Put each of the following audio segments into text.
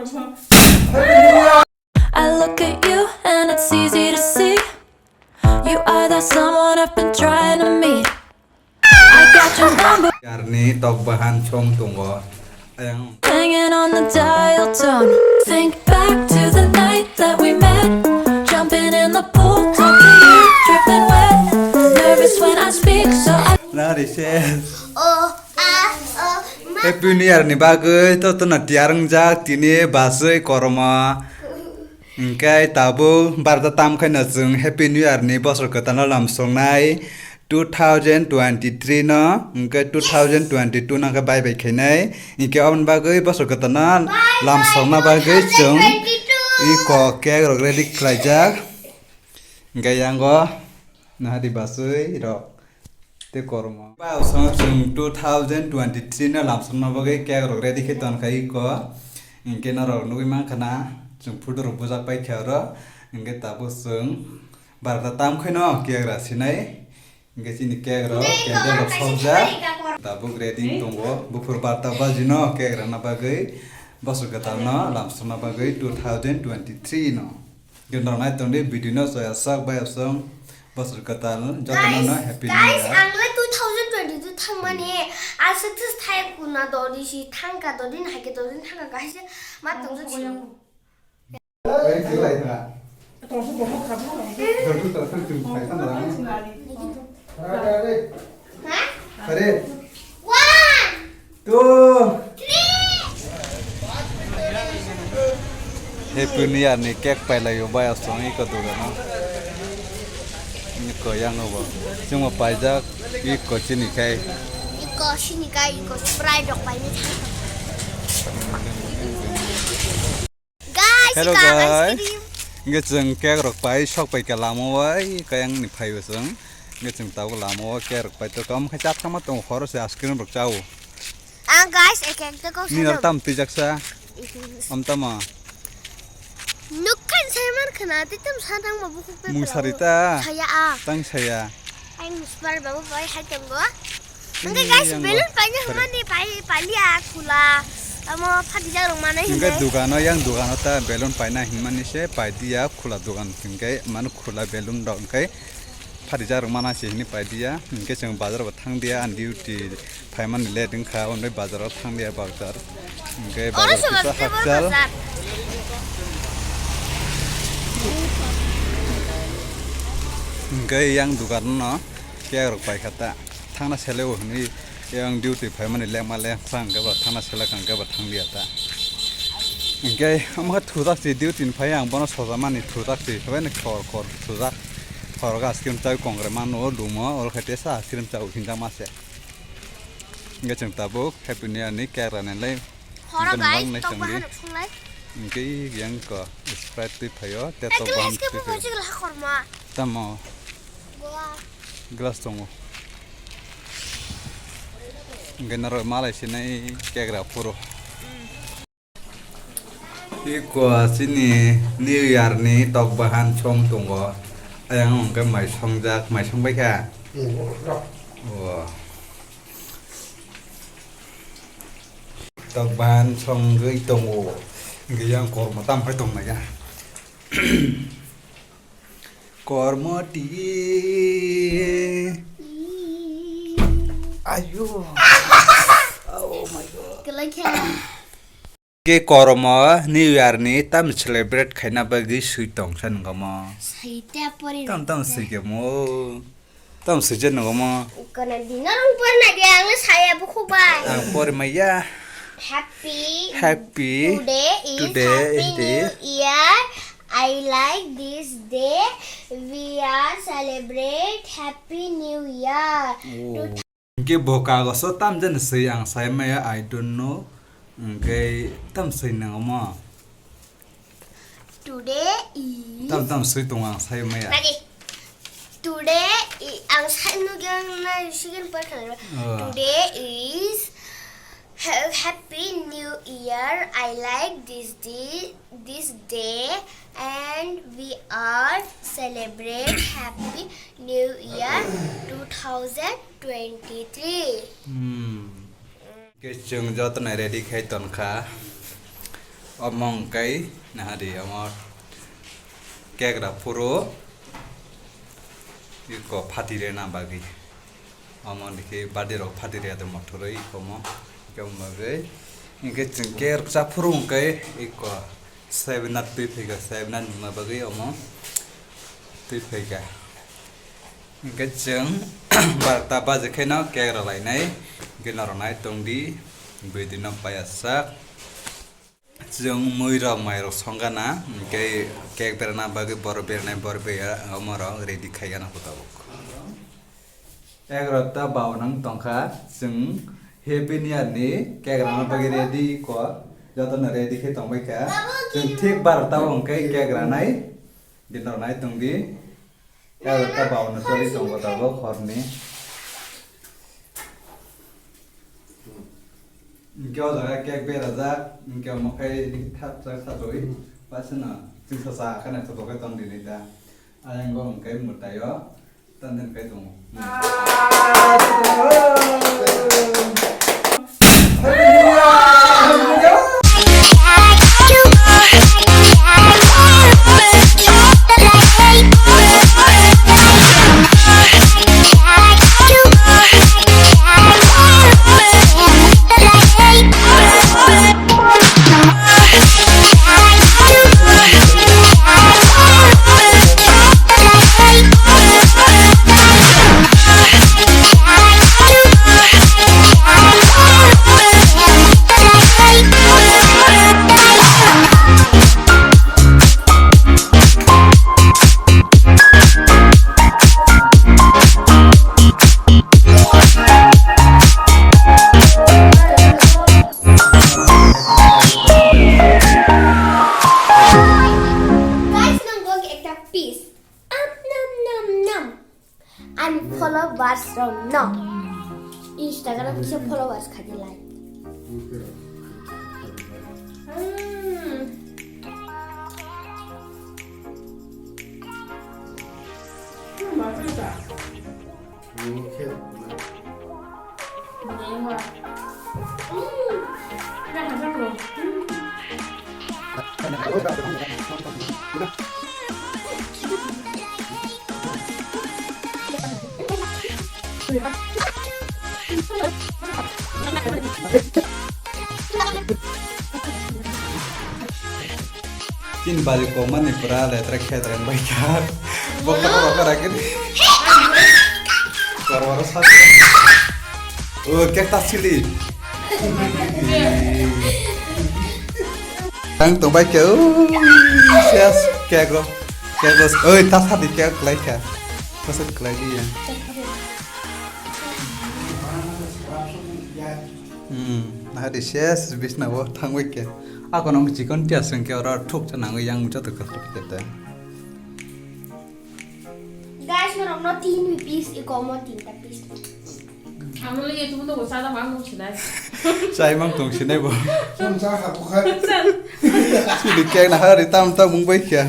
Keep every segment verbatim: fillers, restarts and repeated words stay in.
I look at you and it's easy to see. You are that someone I've been trying to meet. I got your number. Yarni tok bahan chong tongo. Ayang. Hanging on the dial tone. Think back to the night that we met. Jumping in the pool, talk to you, dripping wet. Nervous when I speak, so I Nari se. Oh, ah, oh, ma. Happy New Year ni bagwi to to na tiyar wngjak tini baswi kormo. Hwnkhe tabuk barda tam khaino chwng Happy New Year ni bosor kwtalno lamsoknai two thousand twenty-three no, hwnkhe two thousand twenty-two no khe bye bye khainai. Hwnkhe oboni bagwi bosor kwtalno lamsokna bagwi chwng iko cake rok ready khlaijak. Hwnkhe yango nahadi baswi rok. Tei kormo. Ba song chwng two thousand twenty-three no lamsokna bagwi cake rok ready khe tonkha iko. Hwnkhe norok nugwi mankha na chwng photo rok bujak paikha oro. Hwnkhe tabuk chwng barda tam khaino cake ra sinai. Hwnkhe chini cake rok candle rok sokjak. Tabuk ready tongo buphur barda bajino cake rana bagwi bosor kwtalno lamsokna bagwi two thousand twenty-three no. Norok nai tongdi video no chaya sak bai aswng bosor kwtal jotono no happy new year. Guys, ang le two thousand twenty-two thangmani, aswk thai kuna dodi si thangka dodi na haike dodi thangka kahisa ma tongsa si. Bai thilai tha. Tongsa bomo khabla. Dodi tongsa chung thai tha na. Ha? Are. One. Two. Three. Happy New Year ni cake pailai o bai asong iko dogano. Iko yang obo. Chuma paijak iko chini kai. Iko chini kai, iko Sprite rok paini thang. Guys, hello ika guys. Ice cream. Hingke chwng cake rok pai sok pai khe lama o, ai kayang ni phai o chwng. Hingke chwng tabuk lama o cake rok pai to kam khai chat kama tongo khoro se ice cream rok chao. Ang guys, ek ek to kau. Ni rok tam twijak sa. Am tama. Nukhan sai man khana ti tam sa tang ma bukhuk pe. Mung sari ta. Saya a. Tang saya. Ai muspar babu bai hai tongo. Hingke guys, balloon paina hwnmani pai paliya khula. Amo phatijak rok manai hingke hingke dogano, yang dogano ta balloon paina hwnmani se paidiya khula dogan hingke mano khula balloon rok hingke phatijak rok mana se hini paidiya hingke chwng bazar bo thangdiya ani duty phaimani late wngkha hwnwi bazar o thangdiya bazar hingke bazar kisa hakchal. Hingke yang dogan no. Cake rok paikha ta. Thangna sele o hwnwi yang duty phaimani lengma lengsa hwnkhe ba thangna sele ka hwnkhe ba thangliya ta. Hwnkhe omo khe thujak si duty ni phai ang bono sojamani thujak si haino khor khor thujak. Khorok ice cream chawi kongre mano o lumo oro khe tesa ice cream chawi hinjak ma se. Hwnkhe chwng tabuk Happy New Year ni cake rani lai. Horo hwnkhe guys, nang tok nai bahan thangdi. Rok songlai. Hwnkhe yang ko Sprite twi phaio te tok bahan twi phaio. Tamo. Glass tongo. Hingke norok malai sinai kegra phuru. Iko chini New Year ni tok bahan song tongo. Ayang hingke mai songjak, mai songbaikha. O. Tok bahan songwi tongo. Hingke yang kormo tam phai tongmaya. Kormo ti. Ayo. Oh my God. Kelakha. Ke kormo New Year ni tam celebrate khaina bagwi swi tong sa nungamo. Saita pori. Tam tam swi kemo. Tam swijak nungo mo. Kana dina rong por na dia ang saya buku bai. Ang por maya. Happy. Happy. Today is today happy is the new year. I like this day. We are celebrate happy new year. Oh. Hingke bo kagoso tam jani swi ang sai maya, I don't know. Hingke tam swi nungo mo. Today is tam tam swi tongo ang sai maya. Nadi. Today i-, ang sai nugya ang nai second part khala. Oh. Today is ha-, Happy New Year. I like this day, this day, and we are celebrate Happy New Year two thousand twenty-three. Hmm. Ke chwng joto nai ready khai tonkha. Omo hwnkhe nahadi omo cake rok phuru iko phatire na bagwi. Omo hwnkhe birthday rok phatire ya mothorwi iko omo. Hwnkhe omo bagwi hwnkhe chwng cake rok cha phuru hwnkhe iko seven up twi phaikha, seven up nungna bagwi omo twi phaikha. Hwnkhe chwng barota baje khe no cake rok lainai, hwnkhe norok nai tongdi, bwdwi no payasak. Chwng mui rok mai rok songkha na, hwnkhe cake berana bagwi borok beranai borok beya omo rok ready khaikha na kotok. Cake rok ta bao nang tongkha, chwng Happy New Year ni cake rana bagwi ready ko, joto no ready khe tongbaikha. Chwng thik barota o hwnkhe cake ranai. Din rok nai tong di. Ya ta bao no choli tong ko tabok hor ni. Hwnkhe o jaga cake berajak, hwnkhe omo khai thap chak sajagwi. Paisa no chwngsa sa khana tong ko tong di ni ta. Ayang go hwnkhe mwtai o. Tanden kai tongo. Guys, nang gok ekta piece. Am, nam, nam, nam. Ani followers rok no. Instagram kisa followers khaji lai. Chini bari koma ni pura letra khetra wng bai kha. Bo kha bo kha rakhe. Korwaro sa. O kek ta sili. Ang tong bai kha. O ses kek ro. Kek ro. Oi ta sa di kek lai kha. Ta sa klai di ya. Hmm, nahadi ses bisna bo thangbai khe. Ako nang chikon tiya sengke ora thuk cha nangwi yang joto khe thuk khe ta. Guys, norok no tin piece, iko mo tinta piece. Ang le itu mo sa da mang sinai. Sai mang tong sinai bo. Sam sa ha ko kha. Sili kek nahari tam tam mung bai khe.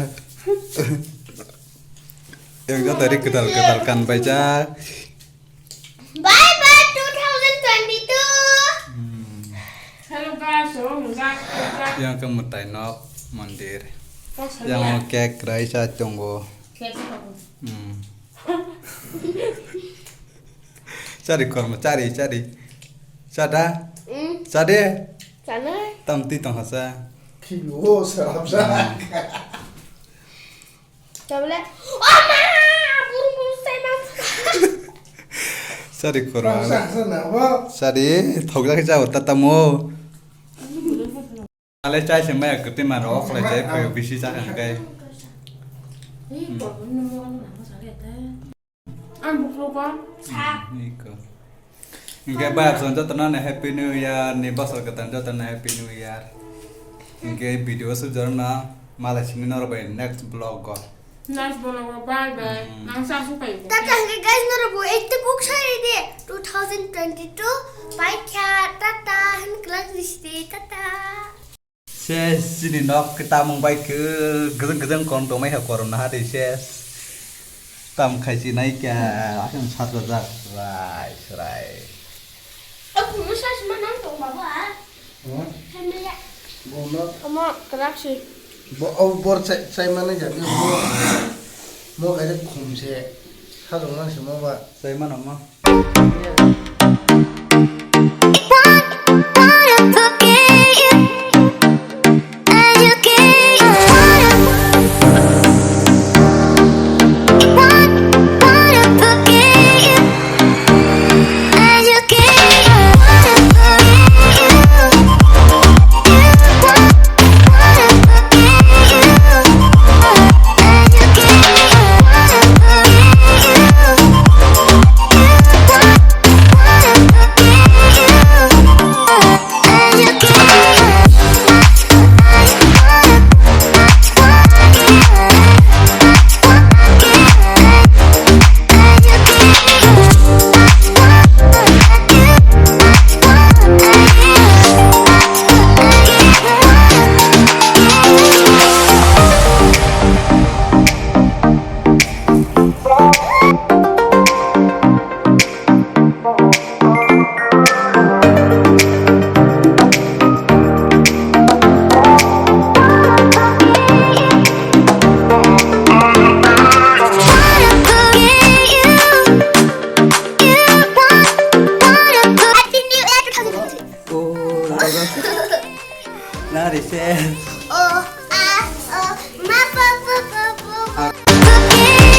Yang joto ri kedal kedal kan bai ja. Bye bye two thousand twenty-two. Hmm. Hello guys, so mujak mujak. Yang ke mutai nok mondir. Yang mo cake raisa tongo. Cake apa? Hmm. Chari kormo, chari, chari. Chada? Hmm. Chade? Chana? Tam ti tong hasa. Kilo, sarap sa. Hmm. Tablet. Oh ma! Buru buru sai ma. Sari koro. Bangsa sa na bo. Sari thokjak jao tata mo. Ale chai se maya kete ma ro khle chai phayo bisi sa kan kai. Ang bukro ko sa. Iko. Hingke bayar son jotono no Happy New Year ni bosor kwtal jotono Happy New Year. Hingke video sujor no malai sini norok bai next vlog go. Next vlog go bye bye. Hmm. Nang sa su kai. Tata hingke guys norok bo ekta kuk sari de two thousand twenty-two pai kha tata hin kelang riste tata. Ses, chini nok khe tamung bai khe gajang gajang korom tongmai kha, korom naha de ses. Tam khai chinai kya, aswng sat rojak, rai, rai. Aku mo sa sima nang tong baba. Hmm? Hai maya. Bono. Omo kwrak si. Bo, o bor chai, chai mani jabi mo. Mo kaisa khum se. Sajong man se mo ba. Chai mano mo. Nari se. O, a, o, ma, pa, pa, pa, pa, pa.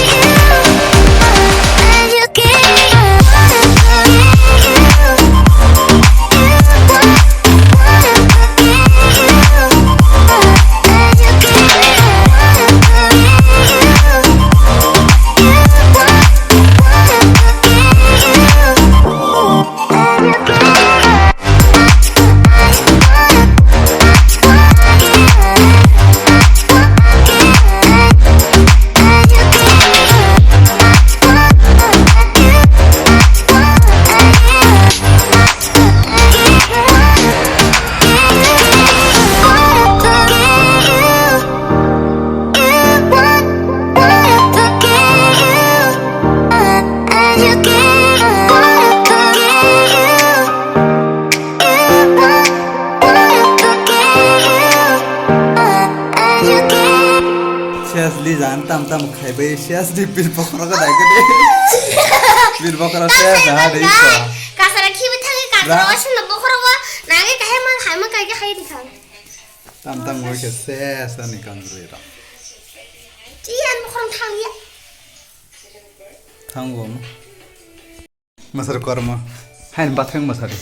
Ses li jan tam tam khaibai ses di bil bokro ka dai kede. Bil bokro ses na ha dei ko. Kasara khibi thangwi kasara Ra- wasin na bokro wa nangi kahai man hai man kai kahai di thang. Tam tam ngoi khe ses ani kanjrui rok. Chiyan bokro thang ya. Thango. Masar korma. Hain bathang masari.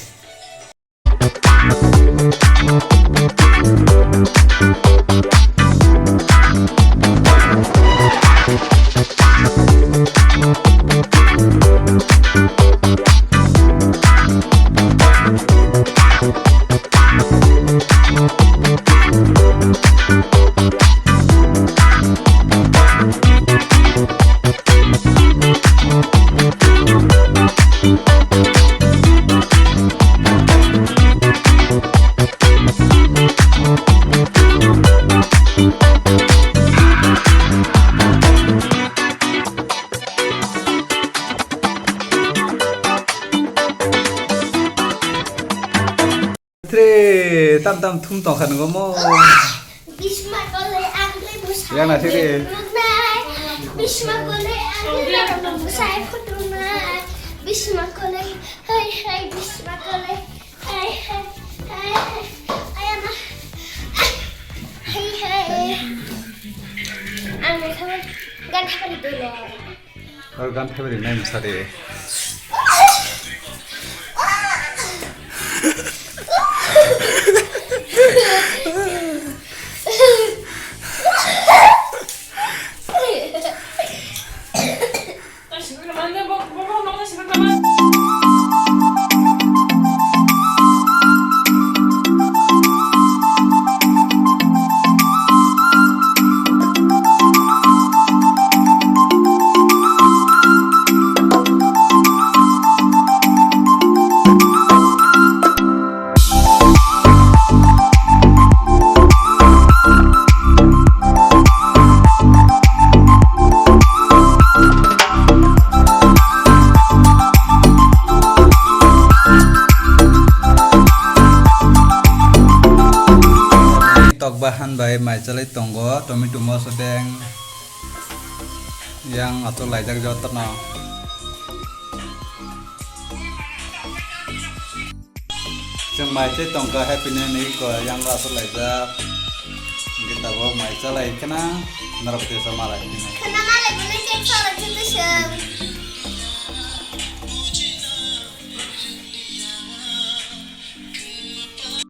Tre, tam tam thum tong kha nungo mo. Bisma kole ang le busa. Yang na sini. Bisma kole ang le busa phutunai. Bisma kole, hai hai, Bisma kole, hai hai, hai hai. Ayama. Hai hai. Ang le khabar gan khabar dolo. Aro gan thaibai ringnai msa de. Mai chalai tongo, tomato moso deng. Yang aswk laijak jotono. Chwng mai chalai tongkha happy ni ni ko yang aswk laijak. Hingke tabok mai chalai khna norok tesa malai khna. Khna malai bini cake salai